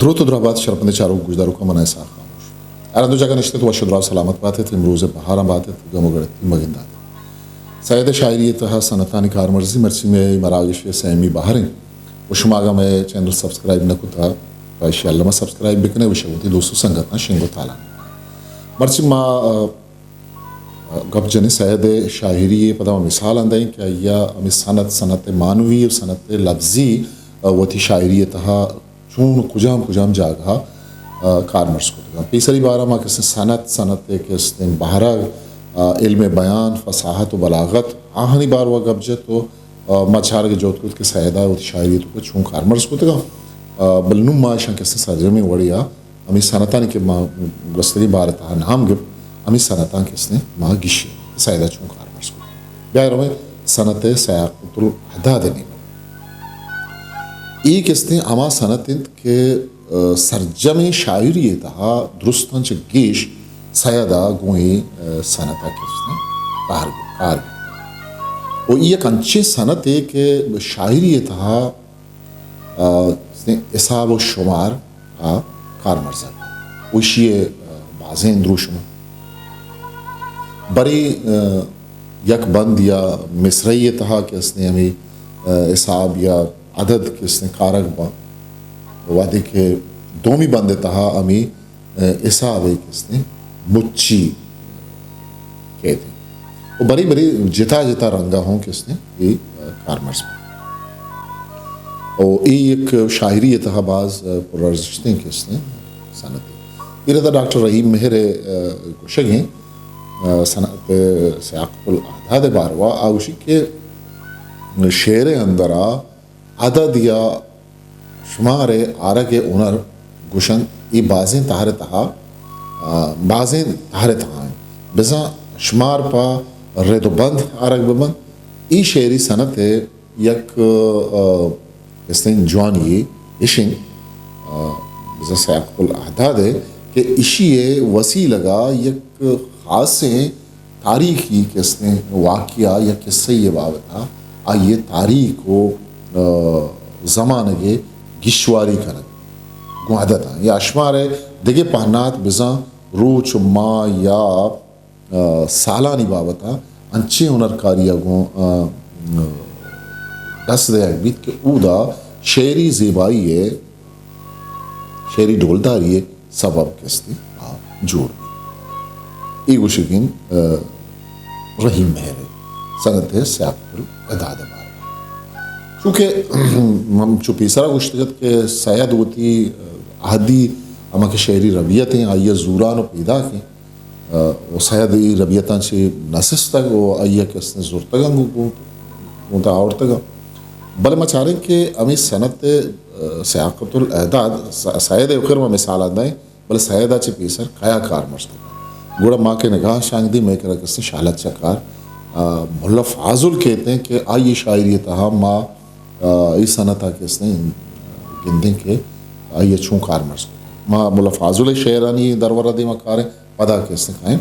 دروت و دراہ بات شرپندیں چاروک گوشداروکاں، من اسحاق خاموش۔ ہر دو جاگہ نشتت وش و دراہ و سلامت باتت، امروز بہاراں باتت، گم و گڑتی مگنداتت۔ سید ءِ شاعری ءِ تہا صنعتانی کارمرزی مرچی مئے مراگش ءِ سیمی بہر انت و شما اگاں مئے چینل سبسکرائب نہ کتگ، پہ ایشی الما سبسکرائب بکنے و شہ وتی دوست و سنگتاں شنگ و تالان بکنے۔ مرچی ما، آ، گپ جنیں سید ءِ شاعری ءِ پدا ما مثالاں دئیں کہ آئی ءَ ہمے صنعت، صنعت معنوی و صنعت لفظی، آ، وتی شاعری ءِ تہا چون کجام کجام جاگہ ءَ، آ، کارمرز کتگ۔ پیسری بارہ ما کسیں صنعت، صنعت ءِ کسیں بہرگ، آ، علم بیان، فصاحت و بلاغت، آہانی باروا گپ جت و، آ، ما چارگ جہد کت کہ سید ءَ وتی شاعری ءِ توکا چون کارمرز کتگ۔ آ، بلے نوں ما اشاں کسیں سرجمیں وڑے ءَ ہمے صنعتانی کہ ما گوستگیں بار ءِ تہا نام گپت، ہمے صنعتاں کسیں ما گشیں کہ سید ءَ چون کارمرز کتگ۔ بیا رویں صنعت سیاقۃ الاعداد ءِ نیمگ ءَ۔ اے کسیں ہما صنعت انت کہ، آ، سرجمیں شاعری ءِ تہا درستاں چہ گیش سید ءَ گوں اے، آ، صنعت ءَ کسیں کار، کار۔ و اے یک انچیں صنعتے کہ شاعری ءِ تہا، آ، حساب و شمار ءَ کارمرز ات۔ و ایشی ءِ، آ، بازیں دروشم انت۔ برے، آ، یک بند یا مصرعی ءِ تہا کہ استیں ہمے، آ، حساب یا عدد کہ استیں کارگ باں، وہدے کہ دومی بند ءِ تہا ہمے، آ، حساب ءِ کہ استیں مچی کیت انت۔ و برے برے جتا جتا رنگا ہوں کہ استیں اے، آ، کارمرز باں۔ و اے یک شاعری ءِ تہا باز، آ، پر ارزشتیں کہ استیں صنعتے۔ اے ردا ڈاکٹر رحیم مہر ءِ، آ، گوشگ انت، آ، صنعت سیاقۃ الاعداد ءِ باروا آ گوشی کہ شعر ءِ اندرا عدد یا شمار ءِ آرگ ءِ ہنر گوشنت، اے بازیں تہر ءِ تہا، آ، بازیں تہر ءِ تہا انت۔ بزاں شمار پہ رد و بند آرگ بہ بنت، اے شعری صنعت ءِ یک، آ، استیں جوانی یے اش انت، آ، بزاں سیاقۃ الاعداد ءِ کہ اشی ءِ وسیلگ ءَ یک خاصیں تاریخی کہ استیں واقعہ یا قصہ ءِ بابت ءَ آئی ءِ تاریخ و، آ، زمانگ ءِ گیشواری کنگ گوں عدداں یا اشمار ءِ دگہ پہنات بزاں روچ و ماہ یا، آ، سالانی بابت ءَ انچیں ہنرکاری ءَ گوں، آ، ڈس دیگ بیت کہ اودا شعری زیبائی ءِ شعری ڈولداری ءِ سبب کہ استیں آ جوڑ بیت۔ اے گوشگ انت، آ، رحیم مہر ءِ صنعت سیاقۃ الاعداد ءِ بارہ ءَ۔ چونکہ ہم چو پیسرا گوشتگ ات کہ سید وتی، آ، عہدی ہما کہ شعری ربیت انت، آئی ءَ زوران و پیداک انت۔ آ، و سید اے ربیتاں چہ نہ سستگ و آئی ءَ کہ استیں زرتگ انت گوں، گوں، گوں تہا آورتگ انت۔ بلے ما چاریں کہ ہمے صنعت، آ، سیاقۃ الاعداد، س-، سید ءِ آخر ما مثالاں دئیں، بلے سید ءَ چہ پیسر کیا کارمرز کتگ؟ گڑا ما کہ نگاہ شانگ دیں، مئے کرا کہ استیں شالت چکار، آ، ملا فاضل کیت انت کہ آئی ءِ شاعری ءِ تہا ما، آ، اے صنعت ءَ کہ استیں گندیں کہ آئی ءَ چون کارمرز کتگ۔ ما ملا فاضل ءِ شعرانی درور ءَ دیما کاریں۔ پدا کہ استیں کائیں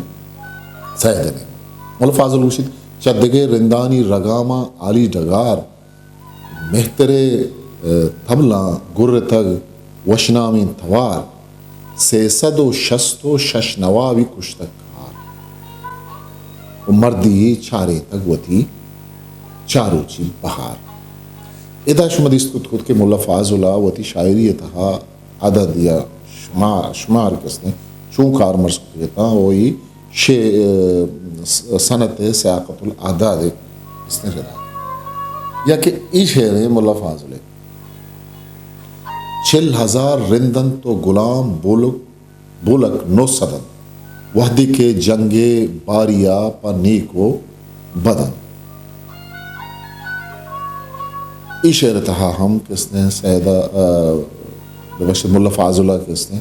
سید ءِ نیمگ ءَ۔ ملا فاضل گوشیت، چہ دگہ رندانی رگاماں عالی ڈگار، مہتر ءِ، آ، تبلاں گرتگ وشنامیں توار، سئے سد و شست و شش نوابی کشتگ کار۔ و مردی چارینتگ وتی چاروچی بہار۔ ادا شما دیست کت کت کہ ملا فاضل ءَ وتی شاعری ءِ تہا عدد یا شمار، شمار کہ استیں چون کارمرز کتگ اتاں، و اے شے-، س-، صنعت سیاقۃ الاعداد کہ استیں ردا۔ یا کہ اے شعر انت ملا فاضل ءِ، چل ہزار رند انت و گلام بولک، بولک نو سد انت، وہدے کہ جنگ ءِ باریا پہ نیک و بد انت۔ اے شعر ءِ تہا ہم کہ استیں سید ءَ، آ، ببخشے ملا فاضل ءَ کہ استیں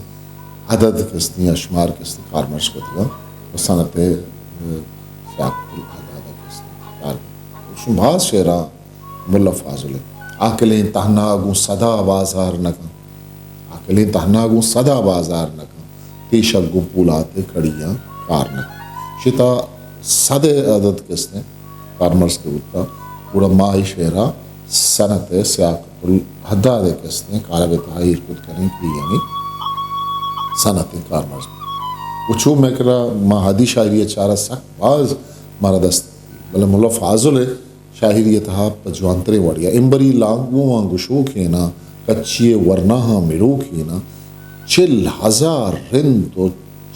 عدد کہ استیں یا شمار کہ استیں کارمرز کتگ ءُ صنعت، آ، سیاقۃ الاعداد ءَ کہ استیں کار کتگ۔ چون باز شعراں ملا فاضل ءِ، عاقلیں تہنا گوں صدا بازار نہ کن۔ عاقلیں تہنا گوں صدا بازار نہ کن، تیشگ گوں پولات ءِ کڑیاں کار نہ کن۔ شتا صد ءِ عدد کہ استیں کارمرز کہ بوتا، گڑا ما اے شعرا صنعت سیاقۃ حداد ء کہ استیں کارب ء تہا ایر کت کنیں کہ یعنی صنعت ء کارمرز۔ و چو مئے کرا ما حدی شاعری ء چارا سک باز مارا دست، بلے ملا فاضل ء شاعری ء تہا پہ جوانتریں وڑے ء امبری لانگواں گشوکیناں، کچی ء ورناہاں مڑوکیناں، چل ہزار رند و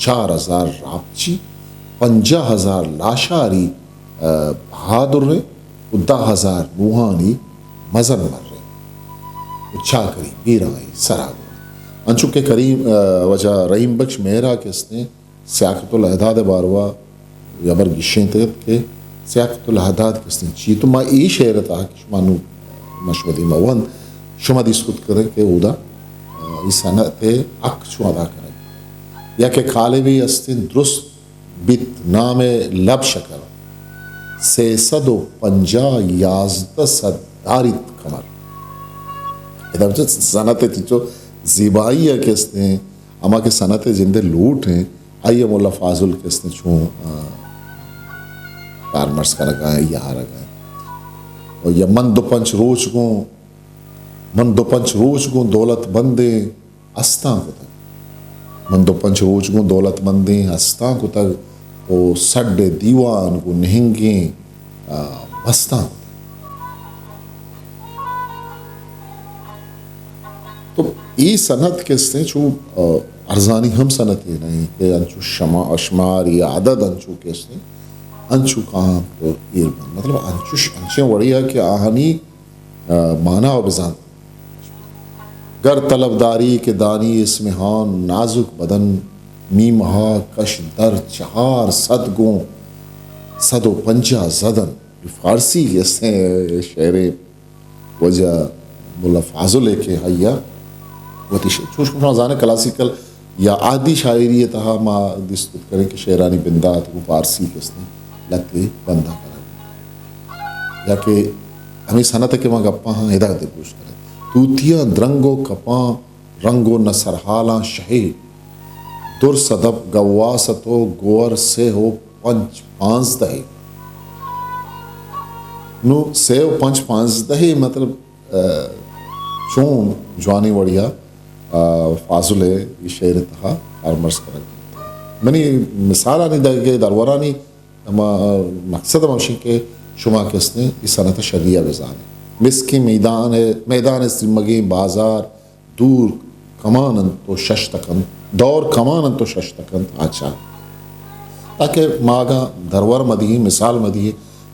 چار ہزار راپچی، پنجاہ ہزار لاشاری، ء، بہادر ء و دہ ہزار نوہانی مزن مرے و چاکری پیرانی سرا گون۔ انچو کہ کریم، ء، واجہ رحیم بخش مہرا کہ استیں سیاقت الاعداد ء باروا ہبر گیشینت ات کہ سیاقت الاعداد کہ استیں چی، تو ما اے شعر ء تہا کہ شما نوں مشودی ما وند، شما دیست کت کرے کہ اودا، ء، ای صنعت ء حق چون ادا کرے یا کہ کالبی استیں درست بیت نام لب شکر، سیصد و پنجاہ یازدہ صد داریت کمر۔ ادا بچہ صنعت ء چنچو زیبائی ء کہ استیں، ہما کہ صنعت ء جند ء لوٹ ہیں، آئی ء ملا فاضل کہ استیں چون، آ، کارمرز کنگا ہیں یا ہرگا ہیں۔ و یا من دو پنچ روچ گوں، من دو پنچ روچ گوں دولت بندیں ہستاں کتگ۔ من دو پنچ روچ گوں دولت مندیں ہستاں کتگ و سڈ ء دیوان گوں نہنگیں، آ، بستاں کتگ۔ تو اے صنعت کہ استیں چو، آ، ارزانی ہم صنعتے نہ انت کہ انچو شما-، شمار یا عدد انچو کہ استیں انچو کاہاں تو ایر بنت۔ مطلب انچوش-، انچیں وڑے ء کہ آہانی ء، مانا و بزانت۔ گر طلبداری کہ دانی اسم ہان نازک بدن، میم ہا کش در چہار صد گوں صد و پنجاہ زدن۔ فارسی کہ استیں شعرے واجہ ملا فاضل ء کہ آئی ء وتی ش-، چوش کہ شما زانیں کلاسیکل یا عہدی شاعری ء تہا ما دیست کت کنیں کہ شعرانی بندات گوں فارسی کہ استیں لہتے بندات کنگ یا کہ ہمے صنعت ء کہ ما گپاں ہاں ادا دلگوش کنیں۔ توتیاں درنگ و کپاں رنگ و نہ سرحالاں شہے، در صدف گواس ء تو گوہر سہ و پنچ پانزدہے۔ نوں سہ و پنچ پانزدہے مطلب، آ، چون جوانیں وڑیا، آ، فاضل ء اے شعر ء تہا کارمرز کنگ۔ منی مثالانی دگہ درورانی ہما مقصد ہم ہمشی کہ شما کہ استیں اے صنعت ء شری ء بزانیں۔ مسکیں میدان ء، میدان ء سیمگیں بازار دور کمان انت و ششتک انت، دور کمان انت و ششتک انت آچار۔ تاکہ ما اگاں درور مدییں، مثال مدییں،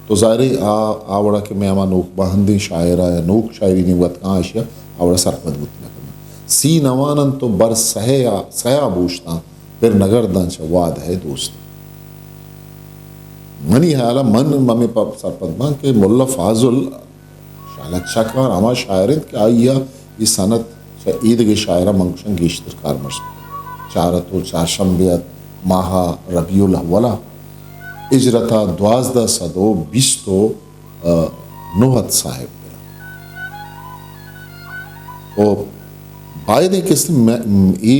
تو ظاہر ہے آ، آ وڑا کہ مئے ہما نوک باہندیں شاعر ء یا نوک شاعری نیمگ ء اتکاں، اشیا آ وڑا سرپد بوت نہ کناں۔ سی نوان انت و بر سہیا، سیا بوشتاں، پر نگرداں چہ وعدہ ء دوست۔ منی حیال ء من ہمے پہ سرپد باں کہ ملا فاضل شالا چکار ہما شاعر انت کہ آئی ء اے صنعت چہ ایدگہ شاعراں من گوشاں گیشتر کارمرز کتگ۔ چارت و چارشنبے ات ماہ ربیع الاول ء ہجرت ء دوازدہ سد و بیست و نو ات صاحب۔ و باید انت کہ است م-، اے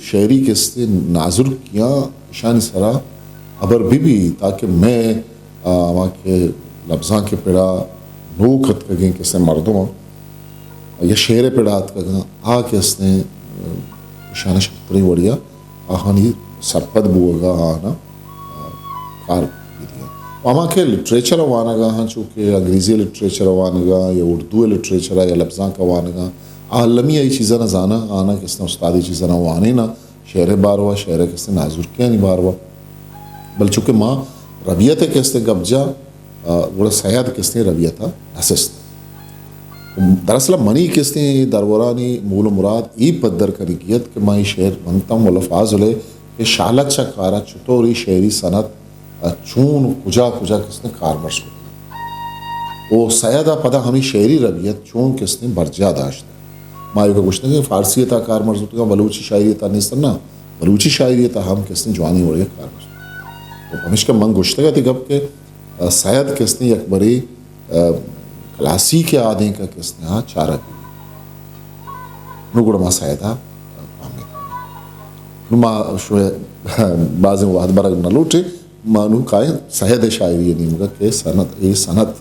شعری کہ است نازرکیاں اشانی سرا ہبر بہ بی تاکہ مئے آ، ہما کہ لبزانک ء پڑا نوک اتکگیں کسے مردم یا شعر ء پڑا اتکگاں، آ کہ استیں، آ، اشانا شرتریں وڑیا آہانی سرپد بوگا آہانا، آ، کار بدیاں۔ و ہما کہ لٹریچر ء وانگا ہاں، چو کہ انگریزی لٹریچر ء وانگا یا اردو لٹریچر ء یا لبزانک ء وانگا، آ المی ء اے چیزانا زانا، آہانا کہ استیں استادی چیزانا وانینا، شعر ء باروا، شعر ء کسے نازرکیانی باروا۔ بل چونکہ ما ربیت ء کسے گپ جا، آ، گڑا سید کسے ربیت ء نسست۔ دراصل منی کسے درورانی مول و مراد ای پدر کنگی ات کہ ما ای شعر منتم و لفاظ لے کہ شالت چہ کارا چطور ای شعری صنعت ء چون و کجا کجا کسے کارمرز کتگ و سید ء پدا ہمے شعری ربیت چون کسے برجاہ داشت۔ ما ایوکا گوشتگ کہ فارسی ء تہا کارمرز بوتگاں، بلوچی شاعری ء تہا نیست، نہ، بلوچی شاعری ء تہا ہم کسے جوانیں وڑے ء کارمرز بوتگ۔ و پمیشکا من گوشتگ ات گپ کہ، آ، سید کسے یک برے، آ، کلاسیک ء آدینک ء کسے آ چارگ بی۔ نو گڑا ما سید ء، آ، پہمیت کنیں۔ نو ما شوئے بازیں وہد برگ نہ لوٹیں۔ ما نوں کائیں سید ء شاعری ء نیمگا کہ صنعت، اے صنعت،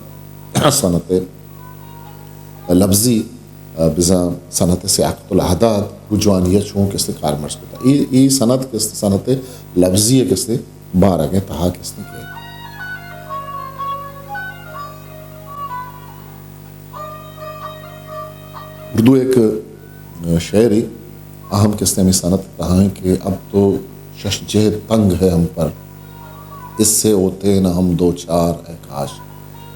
صنعت ء لبزی آ، بزاں صنعت سیاقۃ الاعداد گوں جوانی ءَ چون کستے کارمرز کتا۔ اے، اے صنعت کستے، صنعت لفظی ءِ کستے بارگ ءِ تہا کستے کہ اردو یک، آ، شعرے، آ ہم کستے ہمے صنعت تہا ایں کہ اب تو شش جہت تنگ ہے ہم پر، اس سے ہوتے نہ ہم دو چار اے کاش۔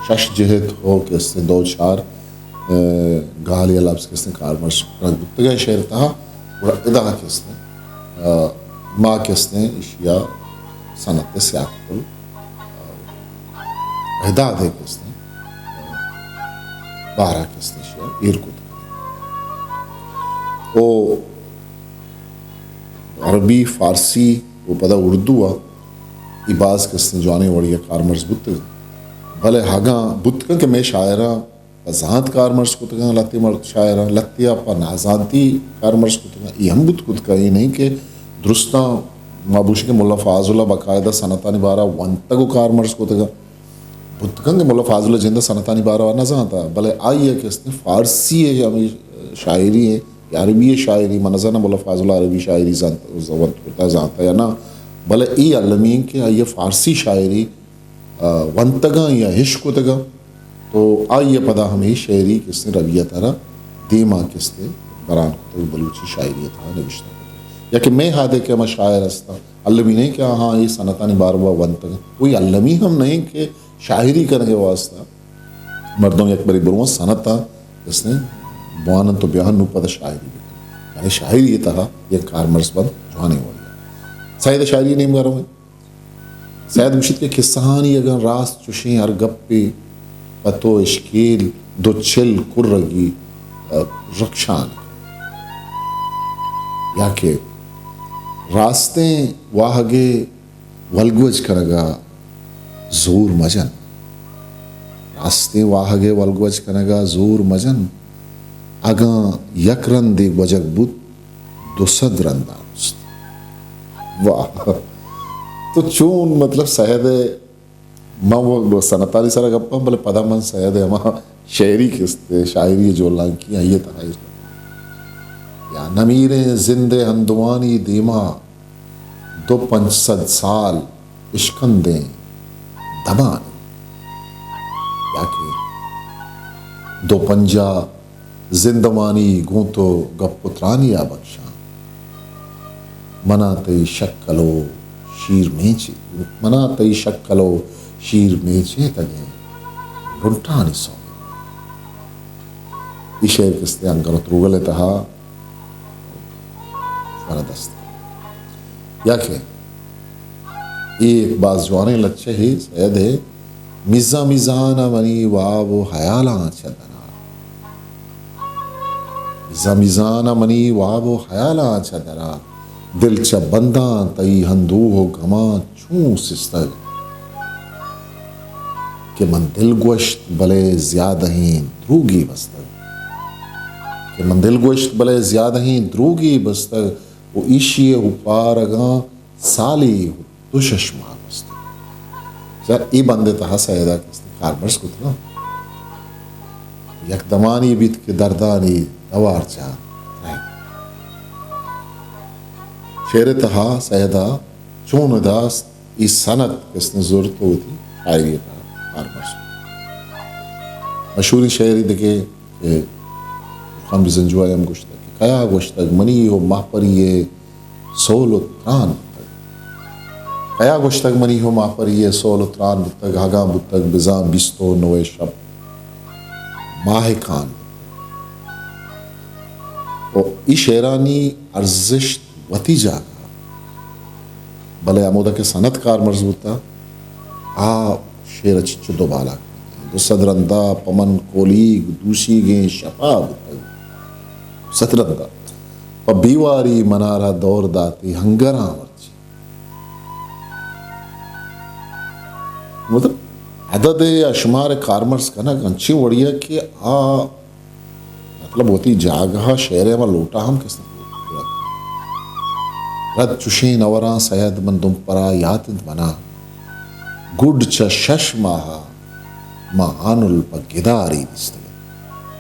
شش جہت ہو کستے دو چار، آ، گال یا لفظ کستے کارمرز کنگ بوتگ اے شعر تہا، گڑا ادا کستے، آ، ما کستے اشیا صنعت سیاقۃ ال اعداد ءِ کستے بارہ کستے شیا ایر کت۔ او عربی، فارسی و پدا اردو ءَ اے باز کستے جوانیں وڑی ءَ کارمرز بوتگ۔ بلے ہگاں بوت کن کہ مئے شاعراں پہ زانت کارمرز کتگاں، لہتے مر-، شاعراں لہتے ءَ پہ نازانتی کارمرز کتگاں۔ اے ہم بوت کت کہ اے نہیں کہ درستاں ما بوشیں کہ ملا فاضل ءَ باقاعدہ صنعتانی بارہ ونتگ و کارمرز کتگاں۔ بوت کن کہ ملا فاضل ءِ جند ءَ صنعتانی بارہ ءَ نہ زانتا، بلے آئی ءَ کہ استیں فارسی ءِ ہمے شاعری ءِ یا عربی ءِ شاعری، من نہ زاناں ملا فاضل ءَ عربی شاعری زانت، ونت کتا زانتا یا نہ، بلے اے المی انت کہ آئی ءَ فارسی شاعری آ، ونتگاں یا اشکتگاں، تو آئی ءَ پدا ہمے شعری کسیں رویت ءَ را دیما کستے بران کتگ، بلوچی شاعری ءِ تہا نوشتہ کتگ۔ یا کہ مئے ہادے کہ ہما شاعر ہستاں، المی نہیں کہ آہاں اے صنعتانی باروا ونتگاں، کوئی المی ہم نہیں کہ شاعری کنگ ءِ واسطہ مردم یک بری برواں صنعت ءَ کسیں بوانن تو بیاہن نو پدا شاعری بکن۔ یعنی شاعری ءِ تہا یک کارمرز بند جوانیں وڑی ءَ۔ سید ءِ شاعری ءِ نیمگا رویں۔ سید گوشیت کہ کسہانی اگاں راست چوشیں ہر گپے پہ تو اشکیل دو چل کرگی، آ، رکشان۔ یا کہ راستیں واہگے ولگوج کنگا زور مجن۔ راستیں واہگے ولگوج کنگا زور مجن۔ اگاں یک رندے گوجگ بوت، دو سد رندا رست۔ واہ! تو چون، مطلب، سید ءِ، من وہ صنعتانی سرا گپاں، بلے پدا من سید ءِ ہما شعری کستے، شاعری جولانکی آئی ءِ تہا ایر کتگ۔ یا نمیریں زند ءِ ہندوانی دیما دو پنچ سد سال اشکندیں دمان، یا کہ دو پنجاہ زندمانی گوں تو گپ و ترانی ءَ بکشاں۔ منا تئی شکل و شیر میچ، منا تئی شکل و شیر میچ ءِ تگیں لنٹانی سوگند۔ اے شعر کستے انگر و تروگل ءِ تہا شمارا دست۔ یا کہ اے یک باز جوانیں لچہ ہے سید ہے، میزان میزان منی واب و حیالاں چہ درا۔ میزان میزان منی واب و حیالاں چہ درا۔ دل چہ بنداں تئی اندوہ و گماں چون سستگ۔ کہ من دل گوشت بلے زیادہیں دروگے بستگ۔ کہ من دل گوشت بلے زیادہیں دروگے بستگ و ایشی ءِ اوپار اگاں سالے و دو شش ماہ گوستگ۔ سر، اے بند ءِ تہا سید ءَ کستے کارمرز کتگ۔ یک دمانے بیت کہ دردانی دوار چہ ترگ۔ شعر ءِ تہا سید ءَ چون ادا است، اے صنعت کستے زرت و وتی شاعری ءِ تہا کارمرز کت۔ مشہوریں شعرے دگہ کہ خان بزنجو ءَ ہم گوشتگ کہ کیا گوشتگ منی و ماہپری ءِ سول و تران بوتگ۔ کیا گوشتگ منی و ماہپری ءِ سول و تران بوتگ، ہگاں بوتگ بزاں بیست و نوے شپ ماہ کان بوتگ۔ و اے شعرانی ارزشت وتی جاگہ، بلے ہمودا کہ صنعت کارمرز بوتا، آ شعر ءَ چنچو دوبالا کتگ۔ دو سد رندا پہ من کولیگ دوشیگیں شپا بوتگ۔ دو سد رندا پہ بیواری منارا دور داتی ہنگراں مرچی۔ مطلب، عدد ءِ اشمار ءِ کارمرز کنگ انچیں وڑی ءَ کہ آ مطلب، وتی جاگہ ءَ شعر ءِ ہما لوٹا ہم کس نہ پورا کنت۔ رد چشیں نوراں سید من دمپرا یات انت منا، گڈ چہ شش ماہ ءَ ما ہانل پہ گداری دیستگ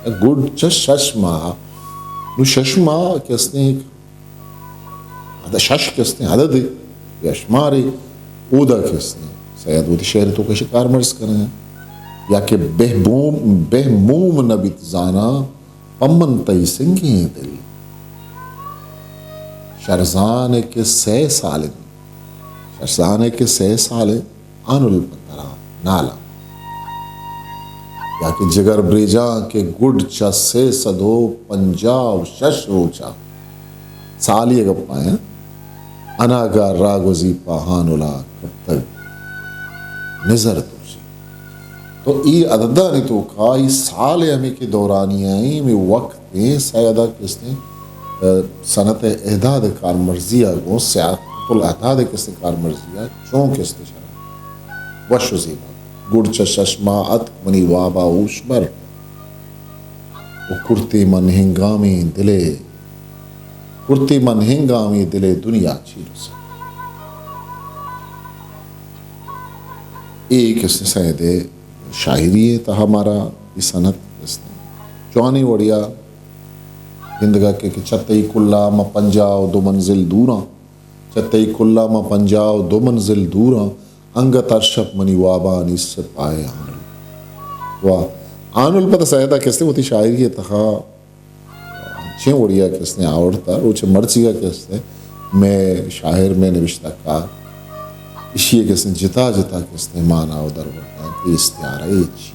انت۔ گڈ چہ شش ماہ، نوں شش ماہ کہ استیں، عدد، شش کہ استیں عددے یا شمارے، اودا کہ استیں سید وتی شعر ءِ توکا ایشی کارمرز کنگ ءَ۔ یا کہ بہ بوم، بہ موم نہ بیت زاناں، پمن تئی سنگیں دل۔ شرزان ءَ کہ سئے سال انت، شرزان ءَ کہ سئے سال انت، آنل پہ ترا نالاں۔ یا کہ جگر بریجاں کہ گڈ چہ سئے سد ءُ پنجاہ ءُ شش روچ ءَ، سالی ءِ گپاں، اناگہ راگوزی پہ آنل ءَ کپتگ نزر دوشی۔ تو اے عددانی توکا اے سال ءِ ہمے کہ دورانیہ ایں، ہمے وقت ایں، سید ءَ کہ استیں، ءَ، صنعت اعداد ءِ کارمرزی ءَ گوں سیاقۃ الاعداد ءِ کہ استیں کارمرزی ءَ چون کہ استیں شرح وش ءُ زیبا۔ گڈ چہ شش ماہ اتک منی واب ءَ ہوش بر، ءُ کرتی من ہنگامیں دل ءِ، کرتی من ہنگامیں دل ءِ دنیا چیر ءُ سر۔ اے کہ استیں سید ءِ شاعری ءِ تہا مارا اے صنعت کہ استیں جوانیں وڑیا گندگ ءَ کہ، کہ چہ تئی کلا ما پنجاہ ءُ دو منزل دوراں، چہ تئی کلا ما پنجاہ ءُ دو منزل دوراں، انگت ہر شپ منی وابانی سپاہ آنل۔ واہ، آنل پدا سید ءَ کہ استیں وتی شاعری ءِ تہا چیں وڑیا کہ استیں آورتا، روچ مرچیگا کہ استیں مئے شاعر، مئے نبشتہ کار ایشی ءَ کہ استیں جتا جتا کہ استیں مانا ءُ درورتاں کہ استعارہ ءَ چی۔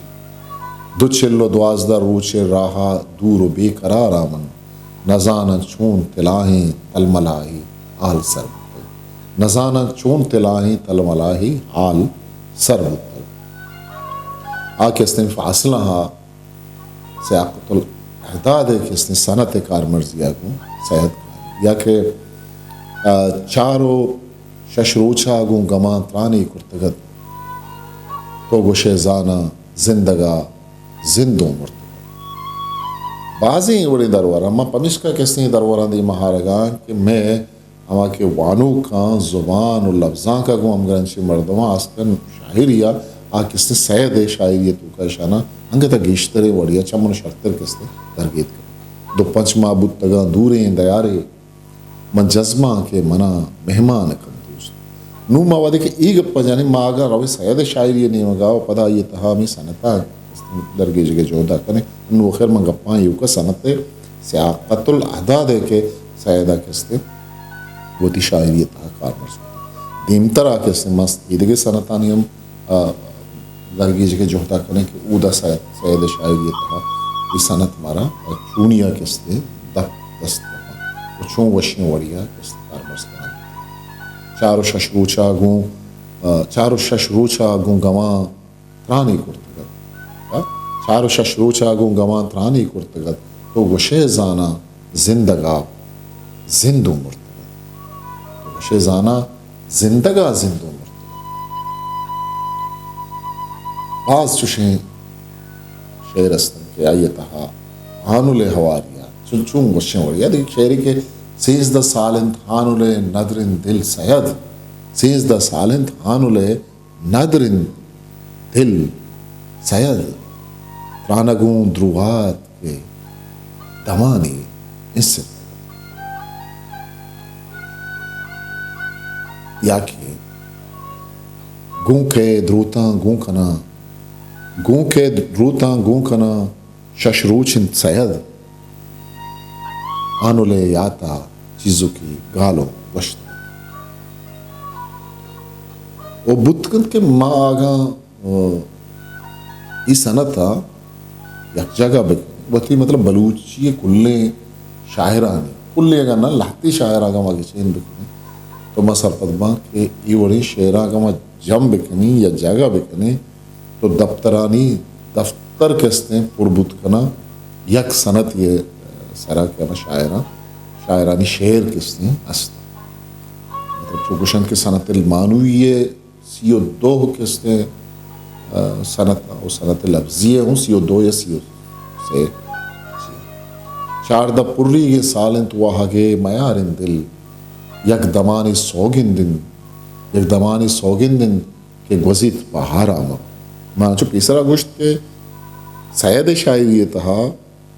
دو چل ءُ دوازدہ روچ ءِ راہ ءَ دور ءُ بے قرار آں من، نزاناں چون تلاہیں تلملاہے حال سر بوتگ، نزاناں چون تلاہیں تلملاہے حال سر بوتگ۔ آ کہ استیں فاصلہ ہا سیاقۃ الاعداد ءِ کہ استیں صنعت ءِ کارمرزی ءَ گوں سید یا کہ، آ، چار ءُ شش روچ ءَ گوں گماں ترانے کرتگ ات، تو گوشئے زاناں زندگ ءَ زند اوں مرتگ ات۔ بازیں وڑیں دروراں، من پمیشکا کہ استیں دروراں دیما آرگاں کہ مئے ہما کہ وانوکاں زبان ءُ لبزانک ءَ گوں ہمگرنچیں مردماں، خاص کر شاعری ءَ، آ کہ استیں سید ءِ شاعری ءِ توکا اشاناں انگت ءَ گیشتریں وڑے ءَ چہ من شرتر کہ استیں درگیتک۔ دو پنچ ماہ بوتگاں دوریں دیارے، من جزماں کہ منا مہمان کن دوست۔ نوں ما وہدے کہ اے گپ ءَ جنیں، ما اگاں رویں سید ءِ شاعری ءِ نیمگا ءُ پدا آئی ءِ تہا ہمے صنعتاں درگیجگ ءِ جہد ءَ کنیں۔ نوں آخر من گپاں ایوک ءَ صنعت ءِ سیاقۃ الاعداد ءِ کہ سید ءَ کہ استیں وتی شاعری ءِ تہا کارمرز کتگ۔ دیمترا کہ استیں مست ایدگہ صنعتانی ہم، آ، درگیجگ ءِ جہد ءَ کنیں کہ اودا سید، سید ءِ شاعری ءِ تہا اے صنعت مارا چونیا کہ استیں دپ دست کپاں ءُ چون وشیں وڑیا کہ استیں کارمرز کناں۔ چار ءُ شش روچا گوں، آ، چار ءُ شش روچا گوں گماں ترانے کرتگ ات۔ ءَ؟ چار ءُ شش روچ ءَ گوں گماں ترانے کرتگ ات۔ تو گوشئے زاناں زندگ ءَ زند اوں مرتگ ات۔ تو گوشئے زاناں زندگ ءَ زند اوں مرتگ ات۔ باز چوشیں شعر است انت کہ آئی ءِ تہا ہانل ءِ ہواری ءَ چون، چون گوشیں وڑے ءَ دگہ شعرے کہ سیزدہ سال انت ہانل ءِ ندریں دل سید، سیزدہ سال انت ہانل ءِ ندریں دل سید، ترانہ گوں دروات کہ دمانی انسن۔ یا کہ گوں کہ دروتاں گوں کناں، گوں کہ دروتاں گوں کناں، شش روچ انت سید، ہانل ءِ یات ءَ چیزوکے گالو گوشت۔ او بوت کنت کہ ما اگاں، آ، اے صنعت ءَ یک جاگہ بکنیں، وتی مطلب بلوچی ءِ کلیں شاعرانی، کلیں اگاں نہ لہتے شاعراں اگاں ما گچین بکنیں تو ما سرپد باں کہ اے وڑیں شعراں اگاں ما جم بکنیں یا جاگہ بکنیں تو دپترانی دفتر کہ استیں پر بوت کناں، یک صنعتے ءِ سرا کہ ہما شاعراں، شاعرانی شعر کہ استیں است۔ مطلب چو گوشنت کہ صنعت المانوی ءِ سی ءُ دو کہ استیں، آ، صنعت ءُ صنعت لبزی ءِ ہوں سی ءُ دو یا سی ءُ سے۔ چاردہ پریگیں سال انت واہگ ءِ میاریں دل، یک دمانے سوگند انت، یک دمانے سوگند انت کہ گوزیت بہار آمد۔ من چو پیسرا گوشت کہ سید ءِ شاعری ءِ تہا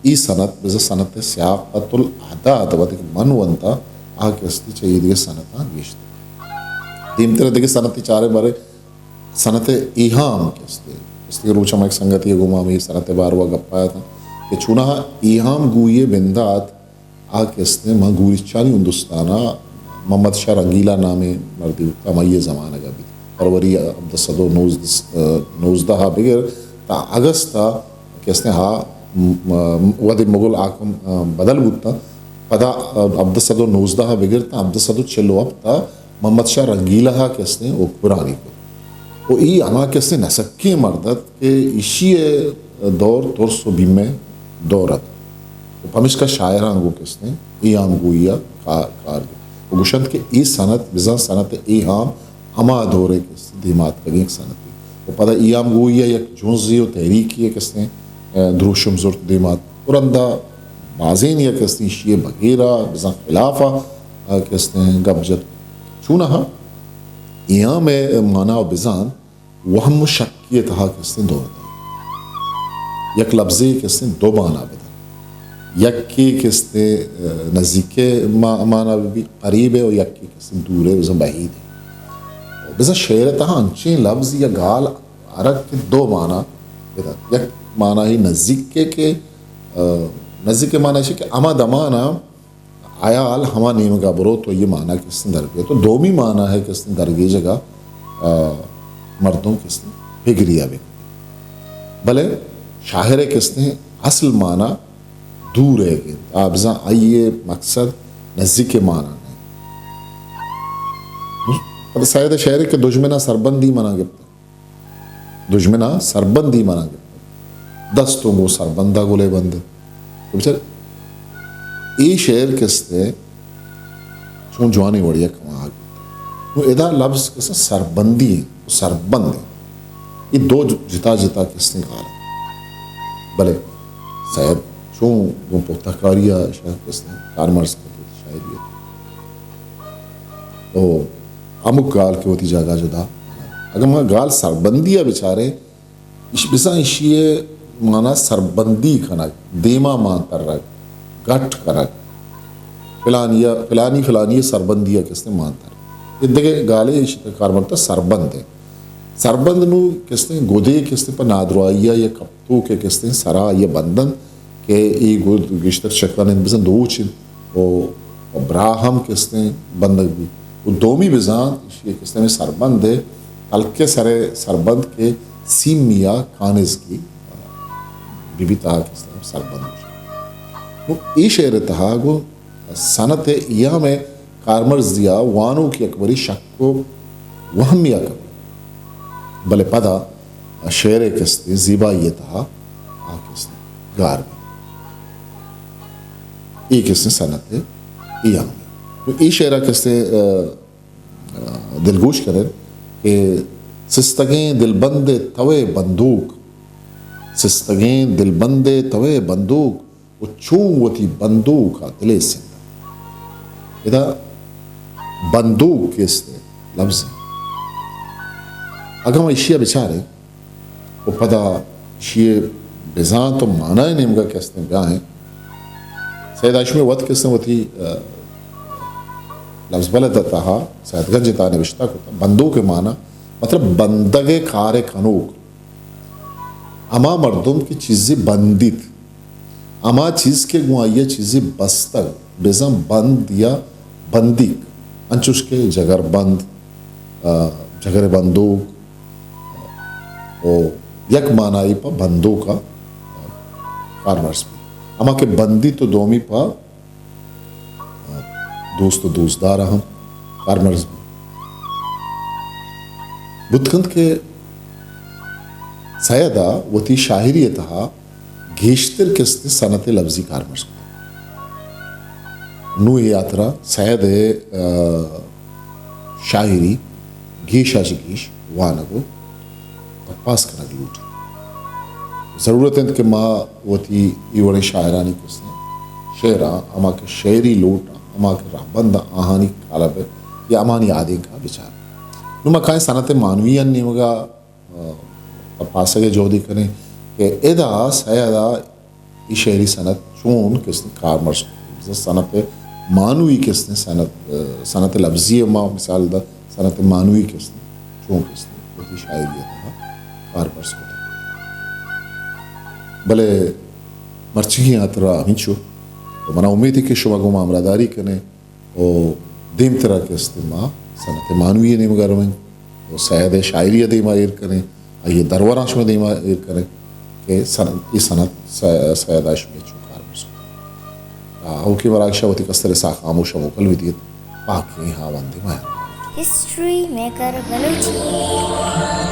اے صنعت، بزاں صنعت سیاقت الاعداد، وھدے کہ من ونت ءَ، آ کہ استی چہ اے دگہ صنعتاں گیشتر۔ دیمتر ءَ دگہ صنعتے چاریں بارے، صنعت ایہام کہ استی۔ استی روچ ءَ ما یک سنگتے ءَ گوما ہمے صنعت ءِ باروا گپ ءَ اتاں کہ چوناہا ایہام گوئی ءِ بندات آ کہ استیں، ما گوریچانی ہندوستان ءَ محمد شاہ رنگیلا نامیں مردے بوت، ہمائی ءِ زمانگ ءَ بیت۔ فروری ہبدہ سد و نوزدہ، نوزدہ ءَ بگر تا اگست ءَ کہ استیں، ہا، م-، م-، وھدے مغل حاکم، آ، بدل بوت، پدا، آ، ہبدہ سد و نوزدہ ءَ بگر تا ہبدہ سد و چل و ہپت ءَ محمد شاہ رنگیلا ءَ کہ استیں، حکمرانی کت۔ و ای ہما کہ استیں نسکیں مرد ات کہ ایشی ءِ دور ترس و بیم ءِ دور ات۔ و پمیشکا شاعراں گوں کہ استیں ایہام گوئی ءَ کا-، کار گپت۔ و گوشنت کہ اے صنعت، بزاں صنعت ایہام ہما دور ءِ کہ استیں دیما اتکگیں یک صنعتے۔ و پدا ایہام گوئی ءَ یک جنزے و تحریکے کہ استیں، ءَ، دروشم زرت دیما اتک۔ و رندا بازینی ءَ کہ استیں ایشی ءِ بگیر ءَ بزاں خلاف ءَ، ءَ، کہ استیں گپ جت۔ چوناہا ایہام ءِ مانا و بزاں وہم و شکی ءِ تہا کہ استیں دور دئے۔ یک لبزے کہ استیں دو مانا بدن۔ یکے کہ استیں، ءَ، نزیک ءِ ما-، مانا بہ بی، قریب ءِ، و یکے کہ استیں دور ءِ، بزاں بعید ءِ۔ بزاں شعر ءِ تہا انچیں لبز یا گال آرگ کہ دو مانا بدن۔ یک مانا ہی نزیک ءِ کہ، ءَ، نزیک ءِ مانا ایش کہ ہما دمان ءَ حیال ہما نیمگا بروت و یہ مانا کہ استیں در بیت۔ تو دومی مانا ہے کہ استیں درگیجگا، آ، مردم کہ استیں پگریا بکن۔ بلے شاعر کہ استیں اصل مانا دور ہے کہ آ بزاں آئیے مقصد نزدیک مانا نہیں۔ پدا سید شاعر کہ دشمنا سربندی منا گپت۔ دژمنا سربندی منا گپت۔ دستوں گوں سربندا گلے بندت۔ تو بچار، اے شعر کستے چون جوانیں وڑیا کماگ بوت۔ نوں ادا لبز کستے سربندی و سربند انت۔ اے دو ج-، جتا جتا کستے گال انت۔ بلے سید چون گوں پختہ کاری ءَ شاید کستے کارمرز کت شاعری ءَ۔ او ہمک گال کہ وتی جاگہ جدا۔ اگاں ما گال سربندی ءَ بچاریں، اش-، بزاں ایشی ءِ مانا سربندی کنگ، دیما مان ترگ، گٹ کنگ، فلانی ءَ، فلانی، فلانی ءِ سربندی ءَ کستے مان تر۔ اے دگہ گالے ایشی ءِ کارمرز سربند ءِ۔ سربند نوں کستے گدے کستے پہ نادراہی ءَ یا کپ توک ءِ کستیں سرا آئی ءَ بند انت کہ اے گد گیشتر شکل انت بزاں دوچ انت و براہ ہم کستیں بندگ بیت و دومی بزاں ایشی ءِ کستیں ہمے سربند ءِ تلک ءِ سر ءِ سربند کہ سیمی ءَ کانزگی بہ بیت آ کستیں سربند گوش انت۔ نوں اے شعر ءِ تہا گوں صنعت ایام ءِ کارمرزی ءَ وانوک یکبرے شک و وہمیا کپیت، بلے پدا شعر ءِ کستیں زیبائی ءِ تہا آ کستیں گار بیت۔ اے کستیں صنعت ایام ءِ۔ تو اے شعر ءَ کستیں، ءَ، ءَ، دلگوش کنیں کہ سستگیں دلبند ءِ توئے بندوک، سستگیں دلبند ءِ توئے بندوک، و چون وتی بندوک ءَ دل ءِ سنداں۔ ادا بندوک کہ است لبز انت۔ اگاں ما ایشی ءَ بچاریں و پدا ایشی ءِ بزانت و مانا ءِ نیمگا کہ استیں بیایں، سید ہاشمی وت کہ استیں وتی، ءَ، لبز بلد ءِ تہا سید گنج ءِ تہا نوشتہ کتا، بندوک ءِ مانا مطلب بندگ ءِ کار ءِ کنوک۔ ہما مردم کہ چیزے بندیت، ہما چیز کہ گوں آئی ءَ چیزے بستگ، بزاں بند یا بندیک، انچوش کہ جگربند، آ، جگر ءِ بندوک، و یک مانائی پہ بندوک ءَ کارمرز بیت۔ ہما کہ بندیت و دومی پہ دوست و دوستدار ءَ ہم کارمرز بوت۔ بوت کنت کہ سید ءَ وتی شاعری ءِ تہا گیشتر کستیں صنعت ءِ لبزی کارمرز کتگ۔ نوں اے ہاترا سید ءِ، ءَ، شاعری گیش ءَ چہ گیش وانگ و تپاس کنگ لوٹ انت۔ ضرورت انت کہ ما وتی اے وڑیں شاعرانی کستیں شعراں، ہما کہ شعری لوٹ انت، ہما کہ رہبند انت، آہانی کالب ءَ یا ہمانی آدینک ءَ بچار۔ نوں ما کائیں صنعت معنوی ءِ نیمگ ءَ، ءَ، تپاسگ ءِ جہدے کنیں کہ ادا سید ءَ اے شعری صنعت چون کہ استیں کارمرز کت، صنعت معنوی کہ استیں صنعت، صنعت لفظی ما مثال دا، صنعت معنوی کہ استیں چون کہ استیں وتی شاعری ءِ تہا کارمرز کت۔ بلے مرچیگیں ہاترا ہمینچو، تو منا امیدے کہ شما گوں ما ہمراہداری کنے و دیمترا کہ استیں ما صنعت معنوی ءِ نیمگا رویں و سید ءِ شاعری ءَ دیما ایر کنیں، آئی ءِ دروراں شما دیما ایر کنیں کہ صنعت، اے صنعت س-، سید ءَ شمے چو کارمرز کت۔ آ، اوکیں مراگش ءَ وتی کستر ءِ ساہ خاموش ءَ موکل بدیت۔ پاکیں ہاوند مہربان۔ History maker Balochi.